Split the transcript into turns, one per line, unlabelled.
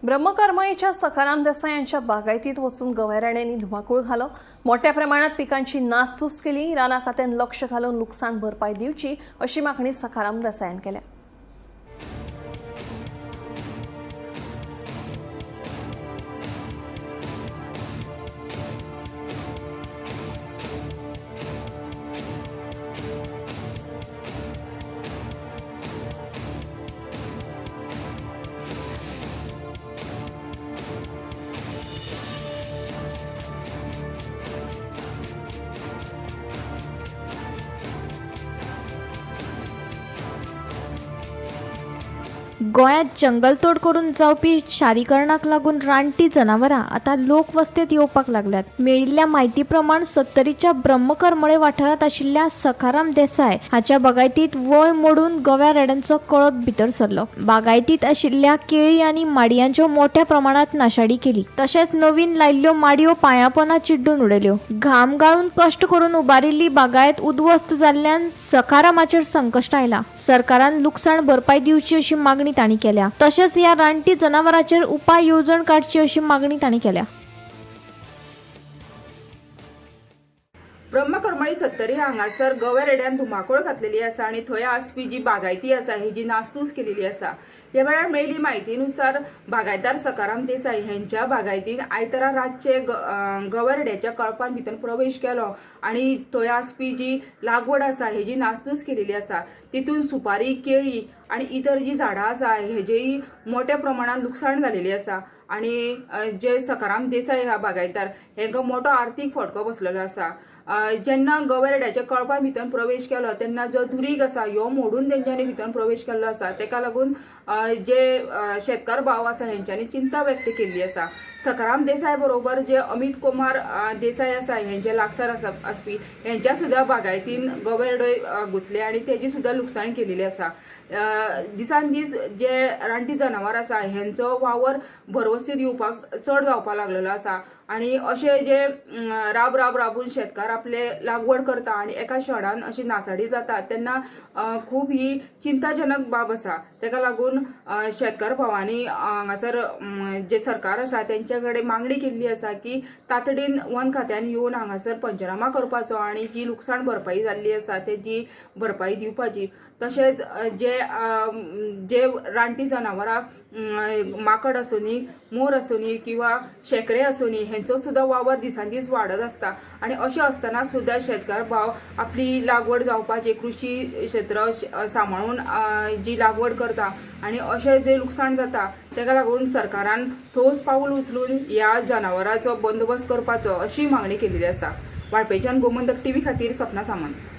ब्रह्मकरमळीच्या सखाराम देसाई यांच्या बागायतीत वचून गव्यारेड्यांनी धुमाकूळ घालो. मोठ्या प्रमाणात पिकांची नासधूस केली. राना खात्यान लक्ष घालून लुकसाण भरपाई दिवची अशी मागणी सखाराम देसायान केल्या.
गोंयांत जंगलतोड करून जावपी शारीकरणाक लागून रानटी जनावरां आतां लोकवस्तेंत येवपाक लागल्यात. मेळिल्ल्या म्हायती प्रमाण सत्तरीच्या ब्रह्मकरमळे वाठारांत आशिल्ल्या सखाराम देसाय हाच्या बागायतींत वंय मोडून गव्या रेड्यांचो कळप भितर सरलो. बागायतींत आशिल्ल्या केळी आनी माडयांच्यो मोठ्या प्रमाणांत नाशाडी केली. तशेंच नवीन लायिल्ल्यो माडयो पांयापोना चिड्डून उडयल्यो. घाम गाळून कश्ट करून उबारिल्ली बागायत उद्ध्वस्त जाल्ल्यान सखारामाचेर संकश्ट आयलां. सरकारान लुकसाण भरपाय दिवची अशी मागणी तांणी केल्या. तशेंच ह्या रानटी जनावरांचेर उपाय येवजण काडची अशी मागणी तांणी केल्या.
ब्रह्मकरमळी सत्तरी हांगासर गव्या रेड्यान धुमाकूळ घातलेली आसा आनी थंय आसपी जी बागायती आसा हेजी नासधूस केलेली आसा. ह्या वेळार मेळिल्ली म्हायतीनुसार बागायतदार सखाराम देसाई हेंच्या बागायतीन आयतारा रातचे गव्या रेड्याच्या कळपान भितर प्रवेश केलो आनी थंय आसपी जी लागवड आसा हेजी नासधूस केलेली आसा. तितून सुपारी, केळी आनी इतर जी झाडां आसा हेजेय मोठ्या प्रमाणान लुकसाण जालेली आसा आनी जे सखाराम देसाई ह्या बागायतदार हेंकां मोठो आर्थीक फटको बसलेलो आसा. जेन्ना गव्या रेड्याच्या कळपा भितर प्रवेश केलो तेन्ना जो दुरीग आसा ह्यो मोडून तेंच्यांनी भितर प्रवेश केल्लो आसा. तेका लागून जे शेतकार भाव आसा हेंच्यांनी चिंता व्यक्त केल्ली आसा. सखाराम देसाय बरोबर जे अमित कुमार देसाय आसा हेंचे लागसार आसा आसपी हेंच्या सुद्दां बागायतीन गवे रेडे घुसले आनी तेजी सुद्दां लुकसाण केलेली आसा. दिसान दीस जे रानटी जनावर आसा हेंचो वावर भरवस्तीत येवपाक चड जावपाक लागलेलो आसा आनी अशे जे राब राब राबून शेतकार आपले लागवड करता आनी एका क्षणान अशी नासाडी जाता तेन्ना खूब ही चिंताजनक बाब आसा. तेका लागून शेतकार भावांनी हांगासर जे सरकार आसा तेंच्या कडेन मागणी केल्ली आसा की तातडीन वन खात्यान येवन हांगासर पंचनामा करपाचो आनी जी लुकसाण भरपाई जाल्ली आसा तेजी भरपाई दिवपाची. तशेंच जे जे रानटी जनावरां माकड आसूनी, मोर आसूनी किंवा शेंकरे आसूनी हेंचो सुद्दां वावर दिसान दीस वाडत आसता आनी अशें आसतना सुद्दां शेतकार भाव आपली लागवड जावपाची कृशी क्षेत्र सांबाळून जी लागवड करता आनी अशें जे लुकसाण जाता तेका लागून सरकारान ठोस पावल उचलून ह्या जनावरांचो बंदोबस्त करपाचो अशी मागणी केलेली आसा. वाळपयच्यान गोमंतक टीव्ही खातीर सपना सामंत.